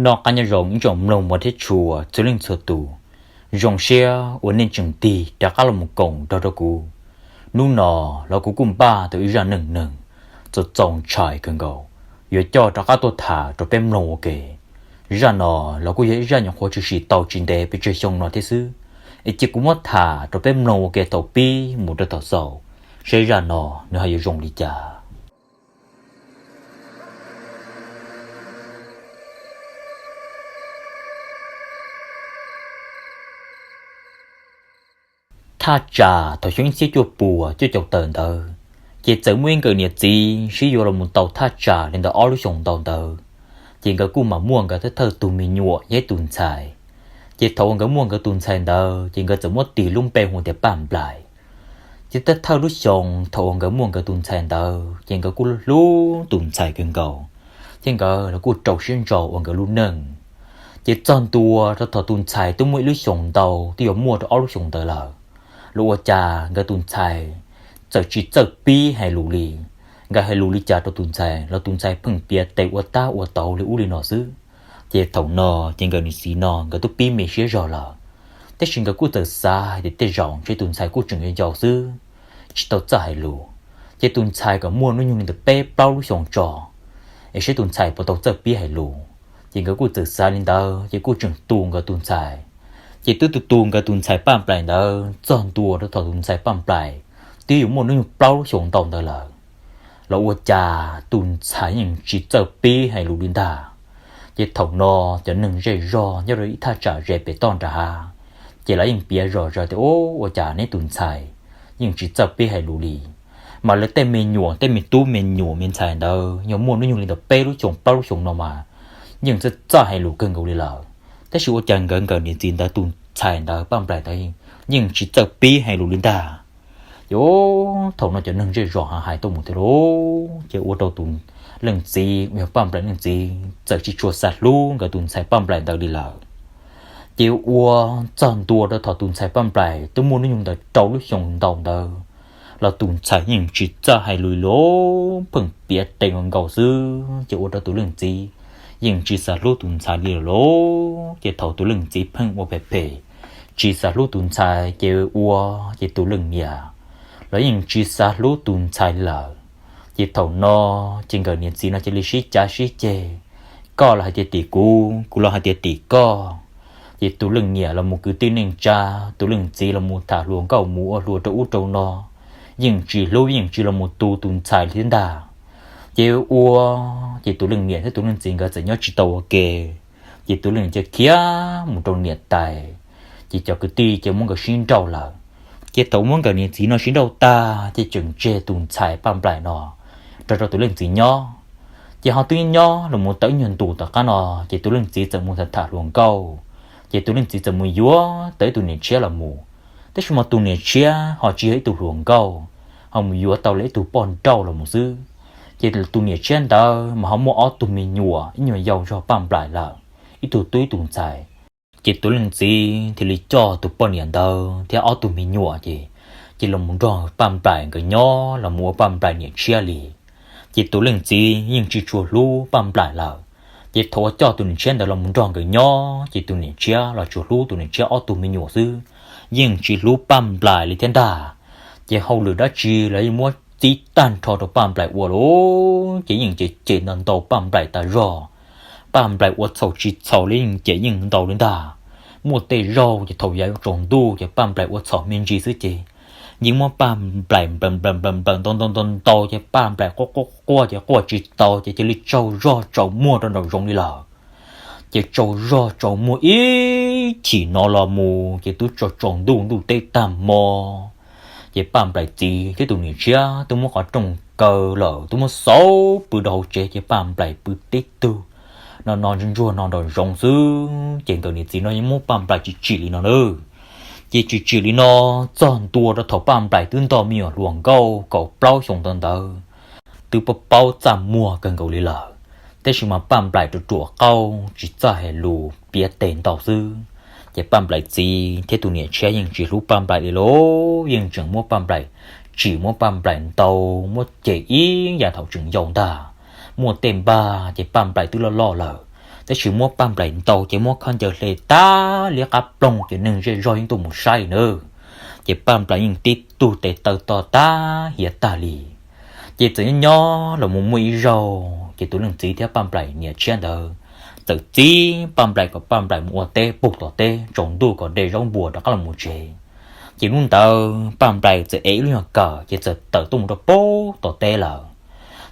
Noj qab nyob zoo ib tsoom mloog mos thiab tshua txhua leej txhua tus, zoo siab uas nej tseem tig rov qab los mus koom nrog rau kuv. Hnub no los kuv kuj npaj tau ib zaj neeg neeg txaus txaus ntshai kawg nkaus, yuav coj rov qab tuaj tham rau peb mloog ua ke. Zaj no los kuj yog ib zaj nyuam qhuav tshwm sim tau tsis ntev pes tsawg xyoo no thiab xwb, es cia kuv muab tham rau peb mloog ua ke thaum pib mus rau thaum xaus, saib zaj no nws ho yuav zoo li cas. Thaj tsam thaum xyoo ib txhiab cuaj puas cuaj caum tawm ntawd, ces txawm muaj ib nkawm niam txiv sib yuav los mus tau thaj tsam li ntawm ob lub xyoos ntau ntawd. Ces nkawd kuj mam muaj nkawd thawj thawj tus me nyuam thiab tus ntxhais. Ces thaum uas nkawd muaj nkawd tus ntxhais ntawd ces nkawd txawm muab tis lub npe hu tias Paj Nplaim. Ces thawj thawj lub xyoos thaum uas nkawd muaj nkawd tus ntxhais ntawd ces nkawd kuj hlub tus ntxhais kawg nkaus, thiab nkawd los kuj rau siab ntso ua nkawd lub neej. Ces txog ntua rau thaum tus ntxhais twb muaj ib lub xyoos ntau twb yuav muaj rau ob lub xyoos ntawd lawm, los ua cas nkawd tus ntxhais txawm tsis txawj pib hais lus li. Nkawd hais lus li cas rau tus ntxhais los tus ntxhais pheej piav tes ua tab ua tauv li ub li no xwb. Ces thaum no ces nkawm niam txiv no nkawd twb pib me siab zog lawm, tab sis nkawd kuj txawm xav hais tias tej zaum ntshe tus ntxhais kuj tseem yau yau xwb, tsis tau txawj hais lus. Ces tus ntxhais kom muaj hnub nyoog li ntawm peb plaub lub xyoos tso, es saib tus ntxhais puas tau txawj pib hais lus. Ces nkawd kuj txawm xav li ntawd ces kuj tseem tu nkawd tus ntxhais. Ces twb tu tu nkawd tus ntxhais Paj Nplaim ntawd txog ntua rau thaum tus ntxhais Paj Nplaim twb yuav muaj hnub nyoog plaub lub xyoos ntau ntawd lawm, los ua cas tus ntxhais yeej tsis txawj pib hais lus li ntag. Ces thaum no cov neeg zej zog nyob rau ib thaj tsam ze pem toj nram hav, ces lawv yeej piav zom zaws tias, Ub, ua cas neb tus ntxhais yeej tsis txawj pib hais lus li? Mas lawv tej me nyuam, tej me tub me nyuam me ntxhais ntawd yog muaj hnub nyoog li ntawm peb lub xyoos plaub lub xyoos no mas yeej txawj txawj hais lus kawg nkaus li lawm. Tab sis ua cas nkawd nkawm niam txiv ntawd tus ntxhais ntawd Paj Nplaim ntawd yeej tsis txawj pib hais lus li ntag. Ces thaum no cov neeg zej zog hais tuaj mus thiab lauj, ces ua rau tus leej txiv uas yog Paj Nplaim leej txiv txawm tsis tshua xav hlub nkawd tus ntxhais Paj Nplaim ntawd li lawm. Ces ua txog ntua rau thaum tus ntxhais Paj Nplaim twb muaj hnub nyoog ntawm rau lub xyoos ntau ntawd, los tus ntxhais yeej tsis txawj hais lus li, pheej piav tes nkaus nkaus xwb, ces ua rau tus leej txiv yeej tsis xav hlub tus ntxhais li lawm lauj. Ces thaum tus leej txiv pheej ua phem phem, tsis xav hlub tus ntxhais ces ua, ces tus leej niam los yeej tsis xav hlub tus ntxhais li lawm. Ces thaum no ces nkawm niam txiv no cia li sib cav sib ceg, koj los hais tias tim kuv, kuv los hais tias tim koj. Ces tus leej niam los mus kwv tij neej tsa, tus leej txiv los mus tham hluas nkauj mus ua hluas rau ub rau no, yeej tsis hlub yeej tsis los mus tu tus ntxhais li thiab ntag. Ces ua, ces tus leej niam thiab tus leej txiv nkawd txawm nyob tsis tau ua ke, ces tus leej niam cia khiav mus rau niam tais, ces cov kwv tij ces muab nkawd sib nrauj lawm. Ces thaum muab nkawm niam txiv no sib nrauj tag ces tseem tseg tus ntxhais Paj Nplaim no rau rau tus leej txiv nyob. Ces ho twb nyob los mus tau ib nyuag ntus tom qab no, ces tus leej txiv txawm mus tham tham hluas nkauj, ces tus leej txiv txawm mus yuav tau ib tug niam tshiab los mus. Tab sis mas tus niam tshiab ho tsis yog ib tug hluas nkauj, ho mus yuav tau li ib tug poj nrauj los mus xwb. Ces tus niam tshiab ntawd mas ho muaj ob tug me nyuam, ib nyuag yau zog Paj Nplaim lawm, ib tug tub ib tug ntxhais. Ces tus leej txiv thiaj li coj tus poj niam ntawd thiab ob tug me nyuam ces, ces los mus nrog Paj Nplaim nkawd nyob los mus ua Paj Nplaim niam tshiab li. Ces tus leej txiv yeej tsis tshua hlub Paj Nplaim lawm. Ces thaum uas coj tus niam tshiab ntawd los mus nrog nkawd nyob ces tus niam tshiab los tsuas hlub tus niam tshiab ob tug me nyuam xwb, yeej tsis hlub Paj Nplaim li thiab ntag. Ces hauj lwm dab tsi los yeej muab txib tag nrho rau Paj Nplaim ua lawm, ces yeej cem cem ntau ntau Paj Nplaim tas zog. Paj Nplaim ua txhaum tsis txhaum li yeej cem yeej ntau li ntag. Muaj tej zaug ces thaum yav tsaus ntuj ces Paj Nplaim ua txhaum me ntsis xwb ces yeej muab Paj Nplaim nplawm nplawm nplawm nplawm ntau ntau ntau ntau ces Paj Nplaim quaj quaj quaj ces quaj tsis tau ces cia li tsaug zog tsaus muag rau nraum zoov li lawm. Ces tsaug zog tsaus muag ib chim no los mus ces twb tsaus tsaus ntuj ntuj teb tag hmo, ces Paj Nplaim txiv thiab tus niam tshiab twb muab qhov rooj kaw lawm, twb muab xauv pw rau hauv tsev ces Paj Nplaim pw tib tug no no ntsuag ntsuag no nraum zoov xwb. Ces nkawm niam txiv no yeej muab Paj Nplaim tsim tsim li no na. Ces tsim tsim li no txog ntua rau thaum Paj Nplaim twb nto me nyuam hluas nkauj kaum plaub xyoos ntawd ntawd, twb paub paub txaj muag kawg nkaus li lawm. Tab sis mas Paj Nplaim ruam ruam qauj tsis txawj hais lus piav tes ntau xwb. Ces Paj Nplaim txiv thiab tus niam tshiab yeej tsis hlub Paj Nplaim li lauj, yeej tseem muab Paj Nplaim tsim muab Paj Nplaim ntaus muab cem ib yam thaum tseem yau ntag. Muaj tej npag ces Paj Nplaim twb loj loj lawm, Tab sis muab Paj Nplaim ntaus ces muab khaub ncaws hle tag liab qab ploog ces neeg zej zog yeej tuaj mus saib nawb. Ces Paj Nplaim yeej tib tug tes taw to tag hiav tag li. Ces txawm nyob nyob los mus muaj ib zaug ces tus leej txiv thiab Paj Nplaim niam tshiab ntawd txawm txib Paj Nplaim kom Paj Nplaim mus ua teb puag tom teb tsaus ntuj kom de zaub npua rov qab los mus tsev. Ces hnub ntawd Paj Nplaim txawm ev ib lub nyuag kawm ces txawm tawm tuaj mus rau puag tom teb lawm.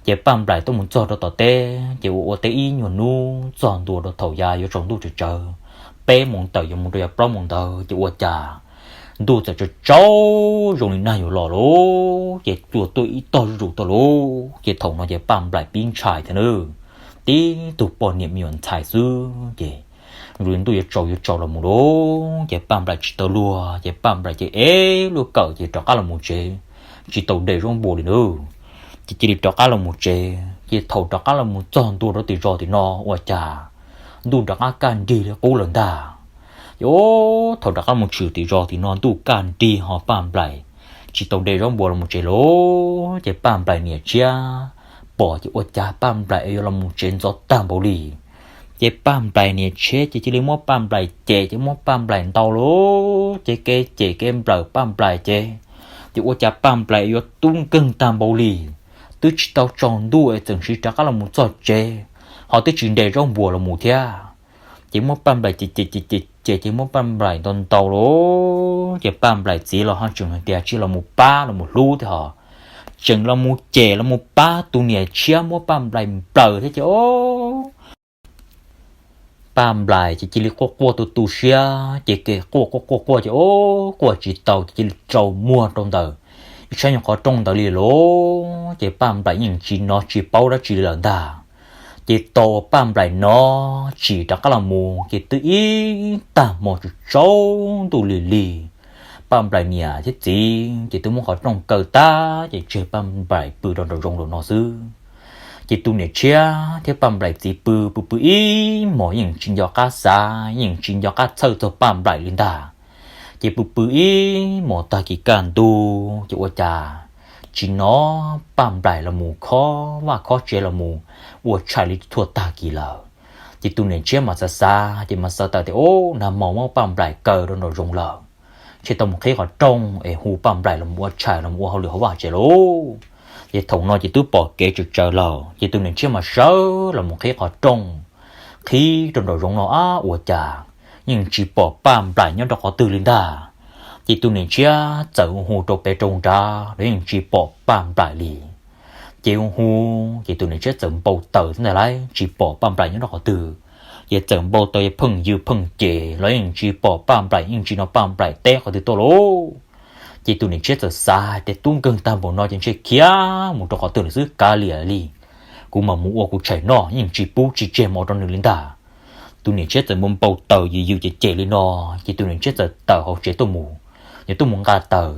Ces Paj Nplaim tuaj mus txog rau tom teb ces ua ua teb ib nyuag hnub txog ntua rau thaum yav yuav tsaus ntuj tsawv tsawv, peb moos tawm yuav mus rau yav plaub moos ntawd ces ua cas ntuj txawm tsaus tsaus zoo li nag yuav los lawm ces cua tuaj ib tog zuj zus tuaj lawm. Ces thaum no ces Paj Nplaim pib ntshai thiab nawb, tib tug poj niam me nyuam ntxhais xwb ces zoo li ntuj yuav tsaus yuav tsaus los mus lawm ces Paj Nplaim tsis tau luag ces Paj Nplaim ces ev lub kawm ces rov qab los mus tsev, tsis tau de zaub npua li nawb. Ces cia li rov qab los mus tsev ces thaum rov qab los mus txog ntua rau tim zos tim no ua cas ntuj rov qab kaj nrig li qub lawm ntag. Ces thaum rov qab mus tshwm tim zos tim no ntuj kaj nrig ho Paj Nplaim tsis tau de zaub npua los mus tsev lawm ces Paj Nplaim niam tshiab pom ces ua cas Paj Nplaim yuav los mus tsev ntxov tag npaum li. Ces Paj Nplaim niam tshiab ces cia li muab Paj Nplaim cem ces muab Paj Nplaim ntaus lawm ces kev cem kev nplawm Paj Nplaim ces, ces ua cas Paj Nplaim yuav tub nkeeg tag npaum li. Twb tsis tau tsaus ntuj es txawm siv rov qab los mus txog tsev, ho twb tsis de zaub npua los mus thiab. Ces muab Paj Nplaim cem cem cem cem ces muab Paj Nplaim ntaus ntaus lawm ces Paj Nplaim txiv los ho tseem hais tias tsis los mus pab los mus hlub thiab ho tseem los mus cem los mus pab tus niam tshiab muab Paj Nplaim nplawm thiab ces o Paj Nplaim ces cia li quaj quaj tu tu siab ces kev quaj quaj quaj quaj ces o quaj tsis tau ces cia li rau muag rau ntawm ib sab nyuag qhov rooj ntawd li lawm ces Paj Nplaim yeej tsis hnov tsis paub dab tsi li lawm ntag. Ces tau Paj Nplaim hnov tsis rov qab los mus ces twb ib tag hmo tsaus ntuj lig lig. Paj Nplaim niam thiab txiv ces twb muab qhov rooj kaw tag ces tseg Paj Nplaim pw rau nraum zoov rau no xwb. Ces tus niam tshiab thiab Paj Nplaim txiv pw pw pw ib hmos yeej tsis nco qab xav yeej tsis nco qab txhawj txog Paj Nplaim li ntag. Ces pw pw ib hmos tag kis kaj ntug ces ua cas tsis hnov Paj Nplaim los mus khob vaj khob tsev los mus ua tshais li txhua tag kis lawm. Ces tus niam tshiab mas xav xav ces mas xav tawm tias o, nag hmo muab Paj Nplaim kaw rau nraum zoov lawm, tseg tau mus qhib qhov rooj es hu Paj Nplaim los ua tshais los ua hauj lwm hauv vaj tsev lauj. Ces thaum no ces twb pom kev tsawv tsawv lawm ces tus niam tshiab mas sawv los mus qhib qhov rooj, qhib rau nraum zoov no ab ua cas yeej tsis pom Paj Nplaim nyob rau qhov twg li ntag. Ces tus niam tshiab txawm hu rau pem rau nrad los yeej tsis pom Paj Nplaim li. Ces hu hu ces tus niam tshiab txawm npau taws ntag lauj tsis pom Paj Nplaim nyob rau qhov twg. Ces txawm npau taws pheej yws pheej cem los yeej tsis pom Paj Nplaim yeej tsis hnov Paj Nplaim teb qhov twg tuaj lauj. Ces tus niam tshiab txawm xav tias tub nkeeg tag npaum no ces ntshe khiav mus rau qhov twg lawm xwb kav liam li, kuv mam mus ua kuv tshais noj yeej tsis pub tsis tseg mus rau nws li ntag. Tus niam tshiab txawm npau npau taws yws yws cem cem li no, ces tus niam tshiab txawm tawm hauv tsev tuaj mus, nws tuaj mus nqa taws.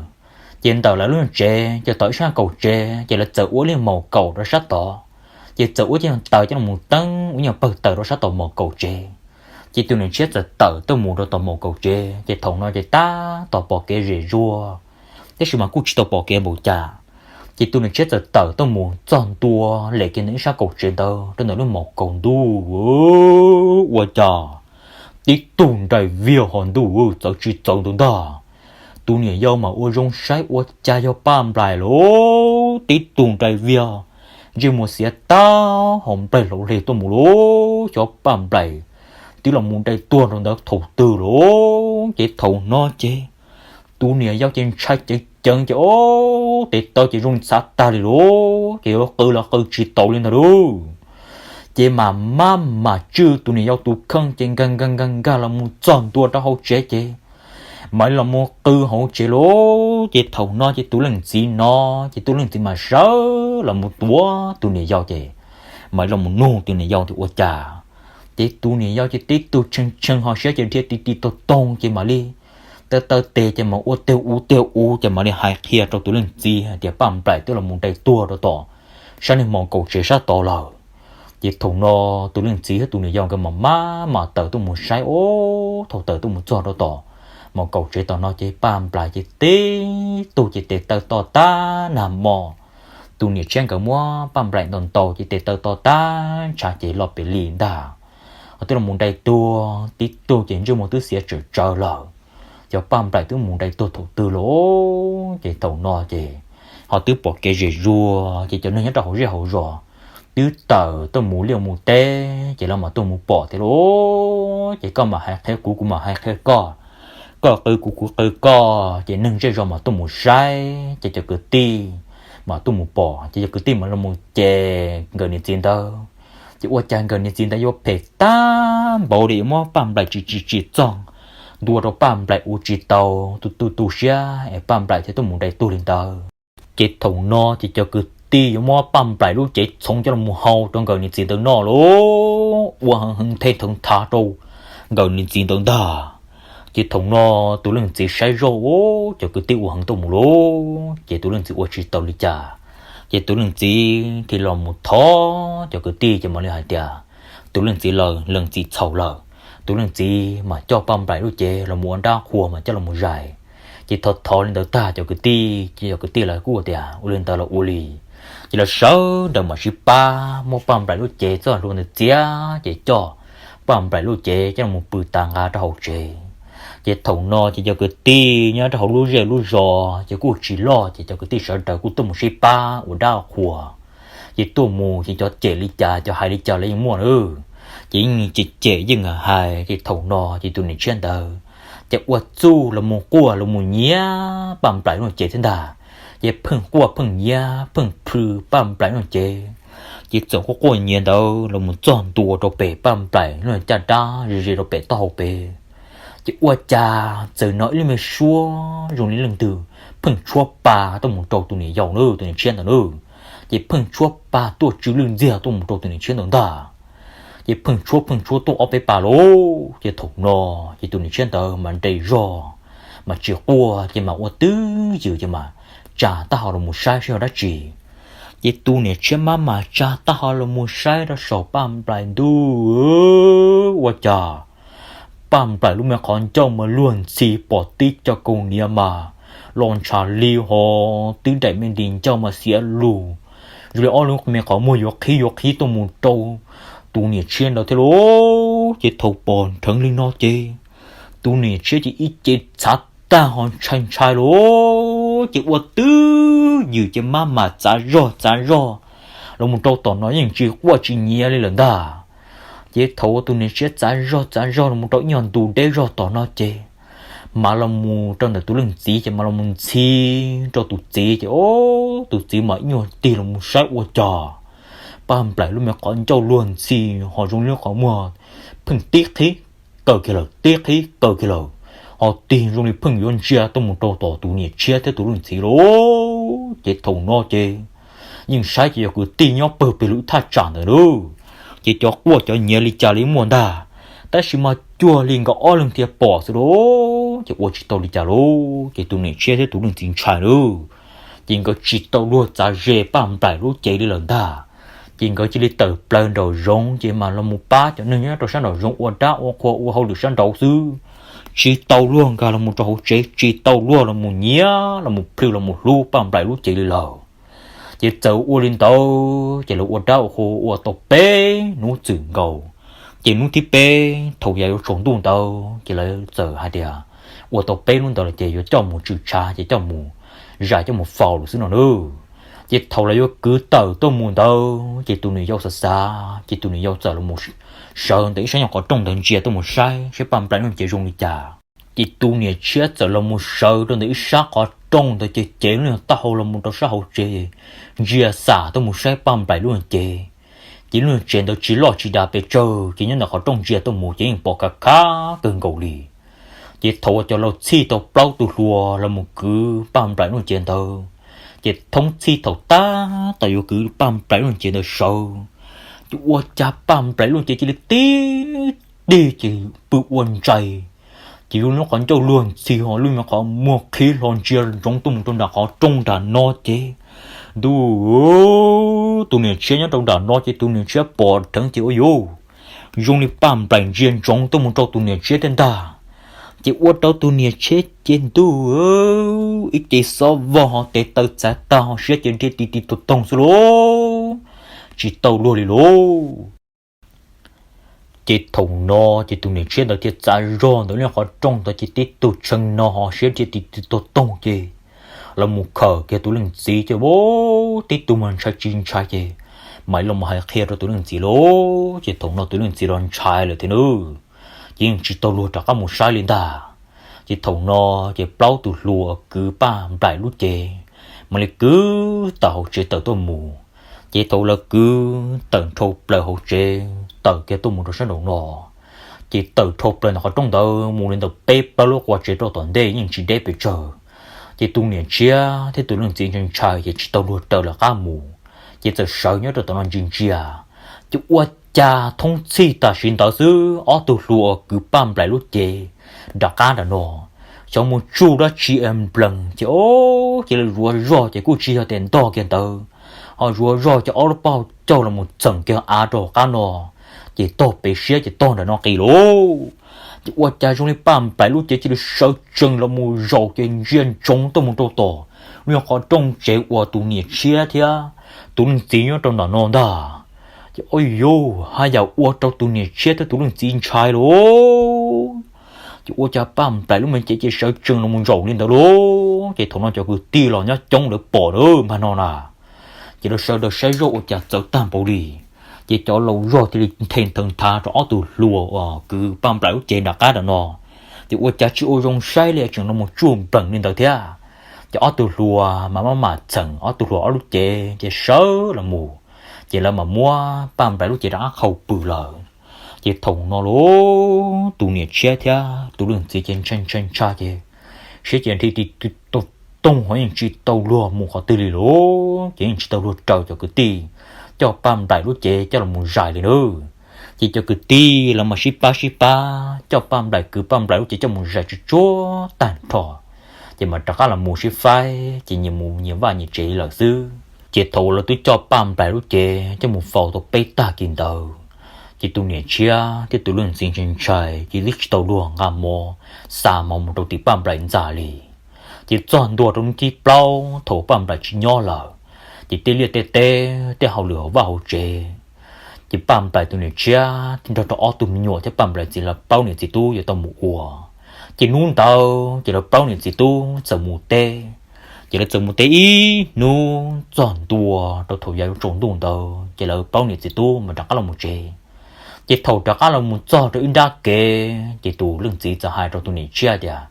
Ces ntawm lawv lub tsev ces tom ib sab kaum tsev ces lawv txawm ua ib lub maus kaum rau sab tod, ces txawm ua cov taws coj los teeb ua nyuag pawg taws rau sab tom maus kaum tsev. Ces tus niam tshiab txawm tawm tuaj mus rau tom maus kaum tsev ces thaum no ces tab tom pom kev zem zuag, tab sis mas kuj tsis tau pom kev npaum cas. Ces tus niam tshiab txawm tawm tuaj mus txog ntua lem kiag ntawm ib sab kaum tsev ntawd rau ntawm lub maus kaum ntuj, ua cas tib tug nrais viag ho ntuj txawv tsis txawv ntawd ntag. Tus niam yau mas ua zoo saib ua cas yog Paj Nplaim lauj, tib tug nrais viag, ntsej muag xiav tag ho nplaig hlauv hle tuaj mus lauj, xyov Paj Nplaim twb los mus nrais tuag rau ntawd thaum twg lauj. Ces thaum no ces tus niam yau ces ntshai ceev ceev ces o, tes taw ces zoo li txhav tag li lauj, ces yuav qw los qw tsis tau li ntag lauj. Ces mam mab mam tswj tus niam yau tus kheej ces nkag nkag nkag nkag los mus txog ntua rau hauv tsev ces mam li los mus qw hauv tsev lauj. Ces thaum no ces tus leej txiv no, ces tus leej txiv mas sawv los mus tuav tus niam yau ces mam li los mus nug tus niam yau tias ua cas. Ces tus niam yau ces tib tug tshee tshee ho siab ces dhia ti ti taug toog ces mam li taw taw tes ces mam ua teg uv teg uv ces mam li hais qhia rau tus leej txiv hais tias Paj Nplaim twb los mus nrais tuag rau tom sab niag maus kaum tsev sab tod lawm. Ces thaum no tus leej txiv thiab tus niam yau nkawd mam mab mam tawm tuaj mus saib, o, thaum tawm tuaj mus txog rau tom maus kaum tsev tom no ces Paj Nplaim ces tib tug ces tes taw to tag nag hmo. Tus niam tshiab nkawd muab Paj Nplaim ntaus ntaus ces tes taw to tag ntshav ces loj pes li ntag. twb los mus nrai tuag tib tug ces ntsej muag twb xiav tsawm tsawv lawm. Cov paj nplaim twb mus nrai tuag thaum twg lawm. Ces thaum no ces ho twb pom kev zem zuag ces cov neeg nyob rau hauv zej hauv zos twb tawm tuaj mus liaj mus teb ces lawv mam tuaj mus pom thiab lauj. Ces koj mam hais qhia kuv, kuv mam hais qhia koj, koj qw kuv, kuv qw koj, ces neeg zej zos mam tuaj mus saib ces cov kwv tij mam tuaj mus pom ces cov kwv tij mam los mus cem nkawd niam txiv ntawd. Ces ua cas nkawd niam txiv ntawd yuav phem tag npaum li, muab paj nplaim tsis tsis tsis txog, ntua rau paj nplaim ua tsis tau, tu tu tu siab es paj nplaim thiaj tuaj mus nrai tuag li ntawd. Ces thaum no ces cov kwv tij yuav muab paj nplaim lub cev txhoov coj los mus hau rau nkawd niam txiv ntawd noj lauj, ua heev heev theej theev thav rau nkawd niam txiv ntawd ntag. Ces thaum no tus leej txiv saib zoj, cov kwv tij ua heev tuaj mus lauj, ces tus leej txiv ua tsis tau li cas. Ces tus leej txiv thiaj los mus thov cov kwv tij ces mam li hais tias, tus leej txiv lawm, leej txiv txhaum lawm, tus leej txiv mas coj paj nplaim lub cev los mus ua dab qhuas mas coj los mus zais. Ces thov thov li ntawd tag cov kwv tij ces cov kwv tij lawv kuj tias ua li ntawd los ua li. Ces lawv sawv daws mam sib pab muab paj nplaim lub cev txoj hlua ntawd txiav ces coj paj nplaim lub cev coj los mus pw tas nqa rau hauv tsev. Ces thaum no ces cov kwv tij nyob rau hauv lub zej lub zos ces kuj tsis loj ces cov kwv tij sawv daws kuj tuaj mus sib pab ua dab qhuas. Ces tuaj mus ces cov cem li cas cov hais li cas los yeej muaj na. Ces yeej cem cem yeej hais ces thaum no ces tus niam tshiab ntawd ces ua txuj los mus quaj los mus nyiav paj nplaim lub cev thiab ntag. Ces pheej quaj pheej nyiav pheej plhws paj nplaim lub cev. Ces txawm quaj quaj nyiav ntawd los mus txog ntua rau pem paj nplaim lub caj dab ze ze rau pem taub hau pem. Ces ua cas txawm hnov ib lub me suab zoo li leej twg pheej tshuab pa tuaj mus rau tus niam yau na, tus niam tshiab ntawd na. Ces pheej tshuab pa tuaj tsw lwj ntxiag tuaj mus rau tus niam tshiab ntawd ntag. Ces pheej tshuab pheej tshuab tuaj ob peb pas lauj. Ces thaum no ces tus niam tshiab ntawd mas nres zog, mas tsis quaj ces mas ua twj ywm ces mas tsa taub hau los mus saib saib yog dab tsi. Ces tus niam tshiab mab mas tsa taub hau los mus saib rau saum paj nplaim ntuj, ua cas paj nplaim lub me qhov ncauj mas luag ntxhi pom tib co kaus hniav mas los ntshav li ho twb daim me ntim ncauj mas xiav lug zoo li ob lub me qhov muag yuav qhib yuav qhib tuaj mus rau tus niam tshiab ntawd thiab lauj. Ces thaum pom nrheev li no ces tus niam tshiab ces ib ce txhav tag ho ntshai ntshai lauj. Ces ua twj ywm ces mab mas txav zog txav zog los mus rau tom no yeej tsis quaj tsis nyiav li lawm ntag. Ces thaum uas tus niam tshiab txav zog txav zog los mus rau ib nyuag ntu deb zog tom no ces mas los mus rau ntawm tus leej txiv ces mas los mus ntxhi rau tus txiv ces o, tus txiv mas ib nyuag tig los mus saib ua cas paj nplaim lub me qhov ncauj luag ntxhi ho zoo li lub qhov muag pheej tib qhib kaw kiag lawm tib qhib kaw kiag lawm, ho tig zoo li pheej yuav ntsia tuaj mus rau tom tus niam tshiab thiab tus leej txiv lauj. Ces thaum no ces yeej saib ces yog kwv tij nyob pawg pes lwm thaj tsam ntawd lauj. Ces cov quaj cov nyiav li cas li muaj ntag, tab sis mas cuag li nkawd ob leeg thiaj pom xwb lauj. Ces ua tsis tau li cas lauj, ces tus niam tshiab thiab tus leej txiv ntshai lauj. Ces nkawd tsis tau luag txav ze paj nplaim lub cev li lawm ntag. Ces nkawd cia li tawm plaws nraum zoov ces mam los mus pab cov neeg nyob rau sab nraum zoov ua dab ua qhua ua hauj lwm sab nraud xwb. Tsis tau luag nkag los mus rau hauv tsev, tsis tau luag los mus nyiav los mus plhws los mus hlub paj nplaim lub cev li lawm. Ces txawm ua li ntawd ces lawv ua dab ua qhua ua tau peb hnub txwm nkaus. Ces hnub thib peb thaum yav yuav tsaus ntuj ntawd ces lawv txawm hais tias ua tau peb hnub ntawd lawm ces yuav coj mus tswm tshav ces coj mus zais coj mus faus lawm xwb no nawb. Ces thaum lawv yuav kwv tawm tuaj mus ntawd ces tus niam yau xav xav ces tus niam yau txawm los mus sawv ntawm ib sab nyuag qhov rooj ntawd ntsia tuaj mus saib saib paj nplaim lub cev zoo li cas. Ces tus niam tshiab txawm los mus sawv rau ntawm ib sab qhov rooj ntawd ces cev lub nyuag taub hau los mus rau sab hauv tsev, ntsia xam tuaj mus saib paj nplaim lub nyuag cev. Ces lub nyuag tsev ntawd tsis loj tsis dav pes tsawg ces nyob ntawm qhov rooj ntsia tuaj mus ces yeej pom kav khab kawg nkaus li. Ces thaum uas cov laus txhij tau plaub tus hluas los mus kwv paj nplaim lub nyuag cev ntawd, ces thoob txhij thaum tab tom yuav kwv paj nplaim lub nyuag cev ntawd sawv, ces ua cas paj nplaim lub nyuag cev cia li tib tig ces pw ua ntsais. Ces lub qhov ncauj luag ntxhi ho lub me qhov muag qhib hlo ntsia ntsoov tuaj mus rau nram qhov rooj nram no ces ntuj, tus niam tshiab nyob rau nram no ces tus niam tshiab pom dheev ces ua yuv, zoo li paj nplaim ntsia ntsoov tuaj mus rau tus niam tshiab thiab ntag. Ces ua rau tus niam tshiab ces ntuj, ib ce xob vog ho tes taw txav tag ho siab ces nrhiav ti ti tug toog xwb lauj, tsis tau luag li lauj. Ces thaum no ces tus niam tshiab ntawd thiaj txav zog ntawm lub qhov rooj ntawd ces tib tug tshee no ho siab dhia ti ti tog toog ces los mus khawm kiag tus leej txiv ces tib tug mas ntshai tsis ntshai ces mam li los hais qhia rau tus leej txiv lauj. Ces thaum no tus leej txiv los ntshai lawm thiab nawb, ces yeej tsis tau luag rov qab mus saib li ntag. Ces thaum no ces plaub tus hluas kwv Paj Nplaim lub cev mam li kwv tawm hauv tsev tawm tuaj mus. Ces thaum lawv kwv tawm nrhau plaws hauv tsev tawm kiag tuaj mus rau sab nraum no, ces tawm nrhau plaws ntawm qhov rooj ntawd mus li ntawm peb plaub lub qua tsev rau tom ntej yeej tsis deb pes tsawg. Ces tus niam tshiab thiab tus leej txiv ntshai ntshai ces tsis tau luag raws lawv qab mus, ces txawm sawv nyob rau tom no ntsia ntsia. Ces ua cas thoob txhij tam sim ntawd xwb ob tug hluas kwv Paj Nplaim lub cev nram qab nram no xyov mus tsuj dab tsi es nplees ces o, ces lawv zuav zog ces kuj tsis yog tias ntog kiag ntawd, ho zuav zog ces ob lub pob hau caug los mus txeem kiag av rau hauv qab no, ces tog pem siab ces tog nram no qis lauj. Ces ua cas zoo li Paj Nplaim lub cev cia li sawv tsees los mus zaum ces ntsia ntsoov tuaj mus rau tom lub qhov rooj tsev uas tus niam tshiab thiab tus leej txiv nyob rau nram no ntag. Ces o yus haj yam ua rau tus niam tshiab thiab tus leej txiv ntshai lauj. Ces ua cas Paj Nplaim lub me cev ces sawv tsees los mus zaum li ntawd lauj. Ces thaum no cov kwv tij los nyob coob lawv pom lawm mas no na, ces lawv sawv daws saib zoj ua cas txawv tag npaum li. Ces cov laus zog thiaj li nthe nthawv nthav rau ob tug hluas uas kwv Paj Nplaim lub cev nram qab nram no, ces ua cas tsis ua zoo saib li tseem los mus tsuj nplees li ntawd thiab. Ces ob tug hluas mas maj mam txheem ob tug hluas ob lub cev ces sawv los mus, ces lawv mam muab Paj Nplaim lub cev rov qab qhau pw lawm. Ces thaum no lauj, tus niam tshiab thiab tus leej txiv ces ntshai ntshai ntshai ces siab ces nthi ti toog toog ho yeej tsis tau luag mus qhov twg li lauj, ces yeej tsis tau luag raws cov kwv tij coj Paj Nplaim lub cev coj los mus zais li nawb. Ces cov kwv tij lawv mas sib pab sib pab coj Paj Nplaim kwv Paj Nplaim lub cev coj mus zais tsuj tsuag tag nrho, ces mas rov qab los mus sib faib ces nyias mus nyias vaj nyias tsev lawm xwb. Ces thaum uas lawv twb coj Paj Nplaim lub cev coj mus faus tau peb tag kis ntawd, ces tus niam tshiab thiab tus leej txiv ntshai ntshai ces twb tsis tau luag nqa mov xa mov mus rau tim Paj Nplaim ntxa li. Ces txog ntua rau hnub thib plaub thaum Paj Nplaim tsis nyob lawm, ces tej liaj tej teb tej hauj lwm hauv vaj hauv tsev, ces Paj Nplaim tus niam tshiab nrog rau ob tug me nyuam thiab Paj Nplaim txiv lawv plaub niam txiv tub yuav tau mus ua. Ces hnub ntawd ces lawv plaub niam txiv tub txawm mus teb. Ces lawv txawm mus teb ib hnub txog ntua rau thaum yav yuav tsaus ntuj ntawd ces lawv plaub niam txiv tub mas rov qab los mus tsev. Ces thaum rov qab los mus txog rau ib nrab kev ces tus leej txiv txawm hais rau tus niam tshiab tias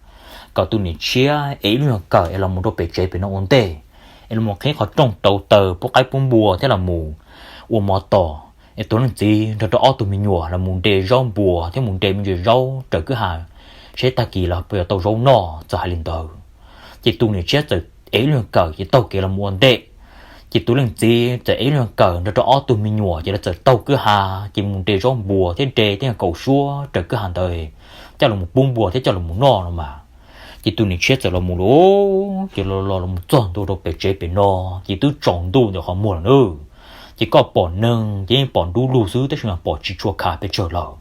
kom tus niam tshiab ev ib lub nyuag kawm es los mus rau pem tsev pem no ua ntej, es los qhib qhov rooj rauv taws pub qaib pub npua thiab los mus ua mov tos, es tus leej txiv nrog rau ob tug me nyuam los mus de zaub npua thiab mus de me ntsis zaub raws kwj ha, seb tag kis los puas yuav tau zaub noj. Txawm hais li ntawd, ces tus niam tshiab txawm ev ib lub nyuag kawm ces taug kev los mus ua ntej. Ces tus leej txiv txawm ev ib lub nyuag kawm nrog rau ob tug me nyuam ces lawv txawm taug kwj ha, ces mus de zaub npua thiab de tej kaum suab raws kwj ha ntawd coj los pub npua thiab coj los noj no mas. Ces tus niam tshiab txawm los mus lauj, ces los los los mus txog ntua rau pem tsev pem no, ces twb tsaus ntuj ntawm qhov muag lawm nawb. Ces koj pom neeg ces yeej pom nrub lug xwb tab sis mas pom tsis tshua khav pes tsawg lawm.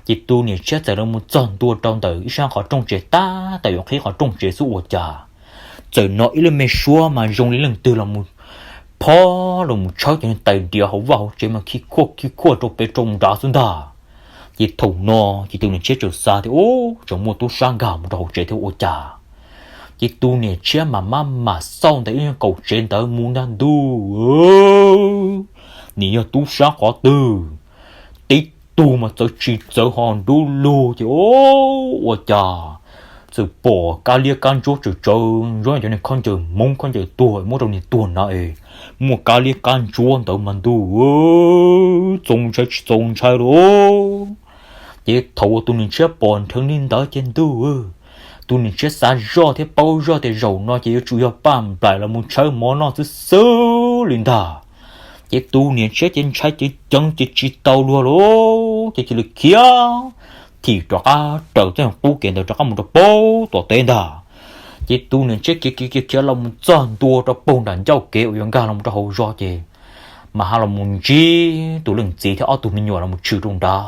Ces tus niam tshiab txawm los mus txog ntua rau ntawm ib sab qhov rooj tsev tab tom yuav qhib qhov rooj tsev xwb ua cas txawm hnov ib lub me suab mas zoo li leej twg los mus phob los mus tshawb cov niag tais diav hauv vaj hauv tsev mas khi khuaj khi khuaj rau pem rau nrad xwb ntag. Ces thaum no ces tus niam tshiab txawm xav tias, Ub, tseem muaj tub sab nkag mus rau hauv tsev thiab ua cas. Ces tus niam tshiab mas maj mam xauj ntawm ib kaum tsev ntawd mus ntag ntuj, nim yog tub sab qhov twg, tib tug mas txawv tsis txawv ho nrub lug ces ua cas txawm pom kab liab kab ntsuab tsawv tsawv ntsuab cov niag khaub ncaws Hmoob khaub ncaws tuag muab rau niag tuag na es muaj kab liab kab ntsuab ntawd mas ntuj, txaus ntshai tsis txaus ntshai lauj. Ces thaum uas tus niam tshiab pom nrheev li ntawd ces ntuj, tus niam tshiab xav zoj thiab paub zoj tias zaum no ces yuav tsum yog Paj Nplaim los mus tshawb mov noj xwb xwb li ntag. Ces tus niam tshiab ces ntshai ceev ceev ces tsis tau luag lauj, ces cia li khiav thim rov qab raws tej qub kev ntawd rov qab mus rau pem tom teb ntag. Ces tus niam tshiab khiav khiav khiav khiav los mus txog ntua rau pem nram ncauj kev uas yuav nkag los rau hauv zos ces mas ho los mus ntsib tus leej txiv thiab ob tug me nyuam los mus tshwm rau nrad.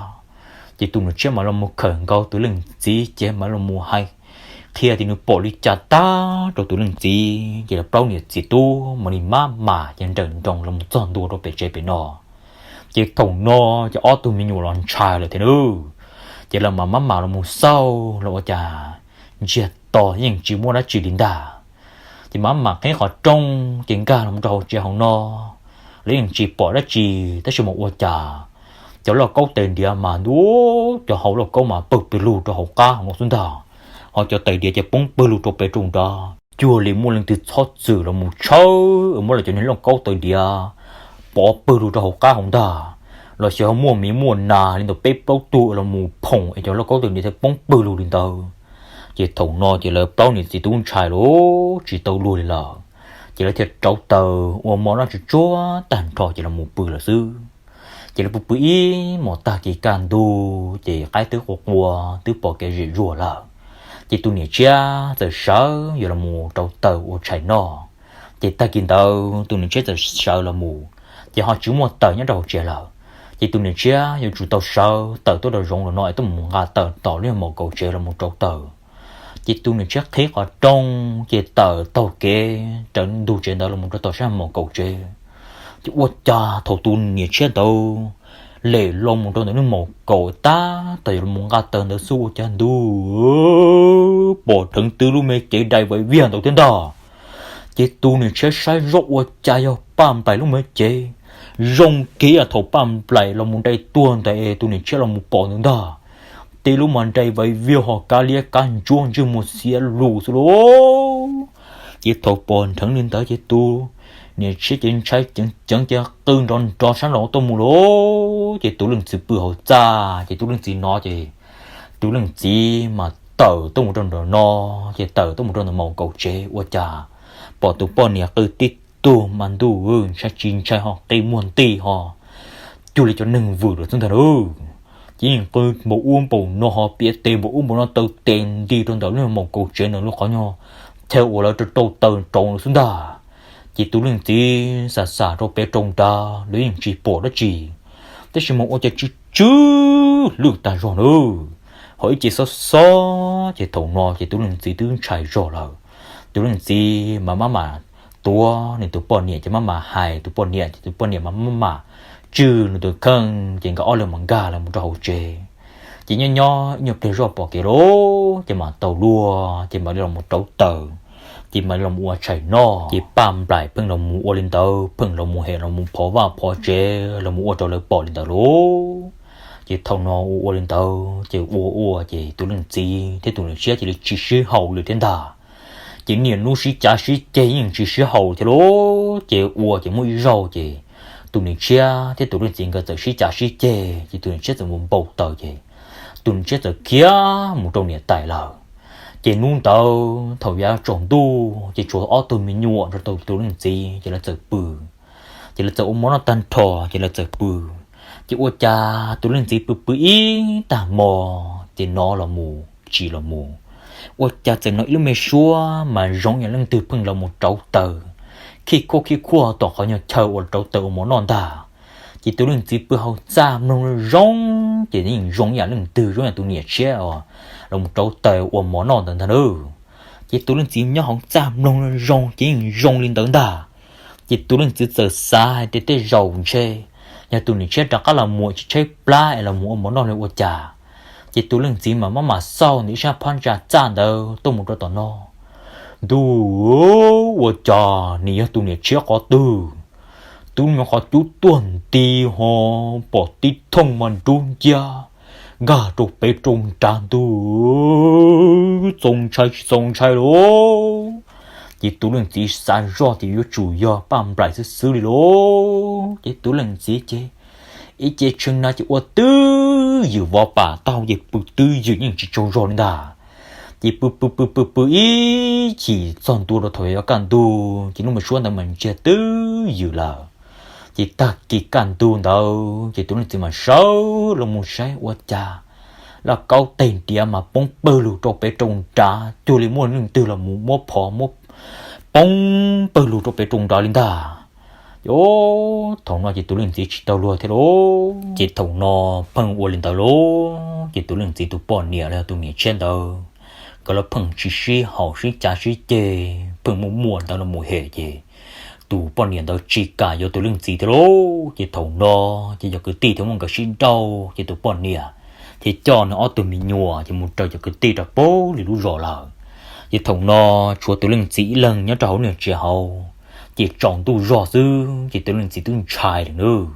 Ces tus niam tshiab mas los mus khawm nkaus tus leej txiv ces mas los mus hais qhia tias nws pom li cas tag rau tus leej txiv ces lawv plaub niam txiv tub mam li maj mam ces nrawm nroos los mus txog ntua rau pem tsev pem no. Ces thaum no ces ob tug me nyuam los ntshai lawm thiab nawb. Ces lawv mam mab mam los mus xauj los ua cas ntsiag to yeej tsis muaj dab tsi li ntag. Ces mam mab mam qhib qhov rooj ces nkag los rau hauv tsev hauv no, lawv yeej tsis pom dab tsi, tab sis mas ua cas cov lauj kaub tais diav mas ntuj, cov hauv lauj kaub mas pawg pes lug rau hauv qab hauv no xwb ntag. Ho cov tais diav ces poob pawg lug rau pem rau nrad, cuag li muaj leej twg txhob txwm los mus tshawb muab lawv cov niag lauj kaub tais diav pov pawg lug rau hauv qab hauv ntag. Los xyov ho muaj miv muaj nas li ntawm peb plaub tug los mus phoom es cov lauj kaub tais diav thiaj poob pawg lug li ntawd. Ces thaum no ces lawv plaub niam txiv tub ntshai los tsis tau luag li lawm. Ces lawv thiaj rauv taws ua mov noj tsuj tsuag tag nrho ces los mus pw lawm xwb. Ces lawv pw pw ib hmos tag kis kaj ntug ces qaib twb qua qua twb pom kev zem zuag lawm. Ces tus niam tshiab txawm sawv yuav los mus rauv taws ua tshais noj. Ces tag kis ntawd tus niam tshiab txawm sawv los mus, ces ho tsis muaj taws nyob rau hauv tsev lawm. Ces tus niam tshiab yuav tsum tau sawv tawm tuaj rau zoov los no es tuaj mus nqa taws tom lub maum kaus tsev los mus rauv taws. Ces tus niam tshiab qhib qhov rooj ces tawm taug kev rawv ntug tsev ntawd los mus rau tom sab maum kaus tsev. Ces ua cas thaum tus niam tshiab ntawd lem los mus rau ntawm lub maum kaus tab tom yuav los nqa taws ntawd xwb ua cas ntuj, pom dheev twb lub me cev dai vais viag ntawd thiab ntag. Ces tus niam tshiab saib zoj ua cas yog Paj Nplaim lub me cev. Zoo kiag ib yam thaum Paj Nplaim los mus nraim tuag ntawd es tus niam tshiab los mus pom ntawd ntag. Tej lub mas dai vais viag ho kab liab kab ntsuab ntsej muag xiav lus xwb lauj. Ces thaum pom dheev li ntawd ces tus niam tshiab ces ntshai ceev ceev ces qw nrov nrov sab nraud tuaj mus lauj. Ces tus leej txiv pw hauv txaj ces tus leej txiv no ces tus leej txiv mas tawm tuaj mus rau nraum no, ces tawm tuaj mus rau ntawm maum kaus tsev ua cas pom tus poj niam qw tib tug mas ntuj, ntshai tsis ntshai ho qi muag nti ho cuag li cov neeg vwm lawm xwb ntag lauj. Ces yeej qw npaum ub npaum no ho piav tes npaum ub npaum no taw tes nti rau ntawm lub maum kaus tsev ntawm lub qhov nyuag chaw uas lawv rau taws rauv lawm xwb ntag. Ces tus leej txiv xam xam rau pem rau nrad los yeej tsis pom dab tsi, tab sis mas ua cas tsw tsw lwj tag zog nawb. Ho ib ce xob xob ces thaum no ces tus leej txiv twb ntshai zog lawm. Tus leej txiv mas maj mam tuav nws tus poj niam ces maj mam hais tus poj niam ces tus poj niam mas maj mam tswj nws tus kheej ces nkawd ob leeg mas nkag los mus rau hauv tsev. Ces nyob nyob ib nyuag pliag zoj pom kev lawm ces mam tau luag ces mam li los mus rauv taws, ces mam li los ua tshais noj. Ces Paj Nplaim pheej los mus ua li ntawd, pheej los mus hem los mus phov vaj phov tsev los mus ua rau lawv pom li ntawd lauj. Ces thaum no ua ua li ntawd ces ua ua ces tus leej txiv thiab tus niam tshiab cia li tsis sib haum li thiab ntag. Ces niaj hnub sib cav sib ceg yeej tsis sib haum thiab lauj. Ces ua ces muaj ib zaug ces tus niam tshiab thiab tus leej txiv nkawd txawm sib cav sib ceg ces tus niam tshiab txawm mus npau taws ces tus niam tshiab txawm khiav mus rau niam tais lawm. Ces hnub ntawd thaum yav tsaus ntuj ces tshuav ob tug me nyuam rau tus leej txiv ces lawv txawm pw. Ces lawv txawm ua mov noj tag nrho ces lawv txawm pw. Ces ua cas tus leej txiv pw pw ib tag hmo ces nov los mus tsis los mus, ua cas txawm hnov ib lub me suab mas zoo yam leej twg pheej los mus rauv taws khij khuaj khij khuaj tom qhov nyuag chaw uas rauv taws ua mov noj ntag. Ces tus leej txiv pw hauv txaj mloog zoo ces yeej zoo yam leej twg, zoo yam tus niam tshiab los mus rauv taws ua mov noj ntawd ntag nawb. Ces tus leej txiv nyob hauv txaj mloog zoo ces yeej zoo li ntawd ntag. Ces tus leej txiv txawm xav hais tias tej zaum ntshe yog tus niam tshiab rov qab los mus tsis tshaib plab es los mus ua mov noj li ua cas. Ces tus leej txiv mas maj mam xauj ntawm ib sab phab ntsa txaj ntawd tuaj mus rau tom no. Ntuj, ua cas nws yog tus niam tshiab qhov twg? Twb muaj qhov cub tuag nti ho pom tib thooj mas nrub nciab nkag rau pem rau nrad ntuj, txaus ntshai tsis txaus ntshai lauj. Ces tus leej txiv xav zoj tias yuav tsum yog Paj Nplaim xwb xwb li lauj. Ces tus leej txiv ces ib ce tshee na ces ua twj ywm vov pam taub hau ces pw twj ywm yeej tsis tsaug zog li ntag. Ces pw pw pw pw pw ib chim txog ntua rau thaum yuav kaj ntug ces lub me suab ntawd mas ntsiag twj ywm lawm. Ces tag kis kaj ntug ntawd ces tus leej txiv mas sawv los mus saib ua cas lauj kaub tais diav mas poob pawg lug rau pem rau nrad cuag li muaj leej twg los mus muab phov muab poob pawg lug rau pem rau nrad li ntag. Ces thaum no ces tus leej txiv tsis tau luag thiab lauj. Ces thaum no pheej ua li ntawd lauj, ces tus leej txiv tus poj niam los yog tus niam tshiab ntawd, nkawd los pheej tsis sib haum sib cav sib ceg, pheej muaj muaj ntawd los mus hem ces tus poj niam ntawd tsis kam yuav tus leej txiv thiab lauj. Ces thaum no ces cov kwv tij thiaj muab nkawd sib nrauj, ces tus poj niam thiaj coj nws ob tug me nyuam ces mus raws cov kwv tij rau puag li lub zos lawm. Ces thaum no tshuav tus leej txiv ib leeg nyob rau hauv niag tsev hauv, ces tsaus ntuj zog xwb ces tus leej txiv twb ntshai lawm nawb,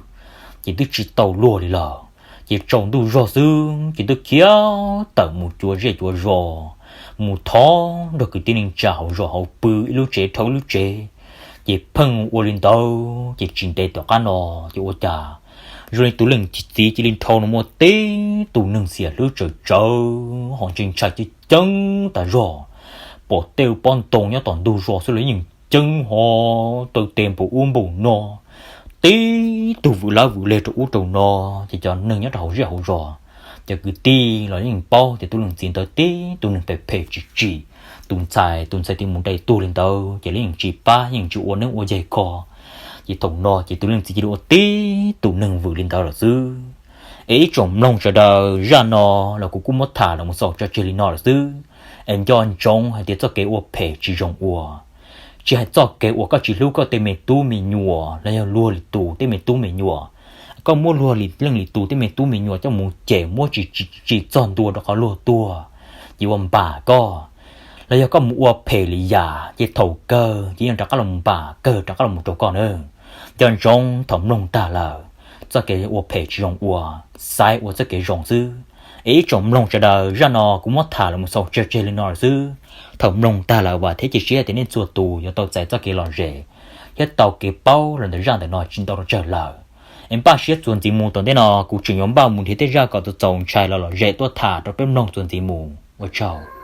ces twb tsis tau luag li lawm. Ces tsaus ntuj zog xwb ces twb khiav tawm mus cuav zej cuav zos, mus thov nrog kwv tij neej tsa hauv zos hauv pw ib lub tsev dhau ib lub tsev, ces pheej ua li ntawd ces tsis ntev tom qab no ces ua cas zoo li tus leej txiv cia li dhau los muaj tib tug neeg xiam hlwb tsawm tsawv ho ntshai ntshai ceeb ceeb tas zog, pom tej pob ntoo nyob tom ntug zos xwb los yeej ceeb ho taw tes npaum ub npaum no, tib tug vwm lab vwm leg rau ub rau no. Ces cov neeg nyob rau hauv zej hauv zos, cov kwv tij los yeej paub tias tus leej txiv ntawd tib tug neeg phem phem tsis tsim, tus ntxhais tus ntxhais twb mus dai tuag li ntawd ces lawv yeej tsis pab yeej tsis ua neeb ua yaig kho. Ces thaum no ces tus leej txiv cia li ua tib tug neeg vwm li ntawd lawm xwb. Es ib tsoom mloog sawv daws, zaj no los kuv kuj muab tham los mus xaus tso tseg li no lawm xwb. Es nco ntsoov hais tias txoj kev ua phem tsis zoo ua, tsis hais txoj kev uas koj tsis hlub koj tej me tub me nyuam los yog luag lwm tus tej me tub me nyuam, koj muab luag leej lwm tus tej me tub me nyuam coj mus cem muab tsis tsis txog ntua rau qhov luag tuag, ces ua npam koj. Los yog koj mus ua phem li yam ces thaum kawg ces yeej rov qab los npam kawg rov qab los rau koj na. Nco ntsoov thaum mloog tag lawm, txoj kev ua phem tsis zoo ua, xaiv ua txoj kev zoo xwb. Es ib tsoom mloog sawv daws, zaj no kuv muab tham los mus xaus tseg tseg li no lawm xwb. Thaum mloog tag lawm vam thiab cia siab tias nej txhua tus yuav tau txais txoj kev lom zem thiab tau kev paub los ntawm zaj ntawm no tsis ntau rau tsawg lawm. Es npaj siab txuas ntxiv mus tom ntej no kuv tseem yuav npaj mus nrhiav tej zaj kom txaus txaus ntshai los lom zem tuaj tham rau peb mloog txuas ntxiv mus. Ua tsaug.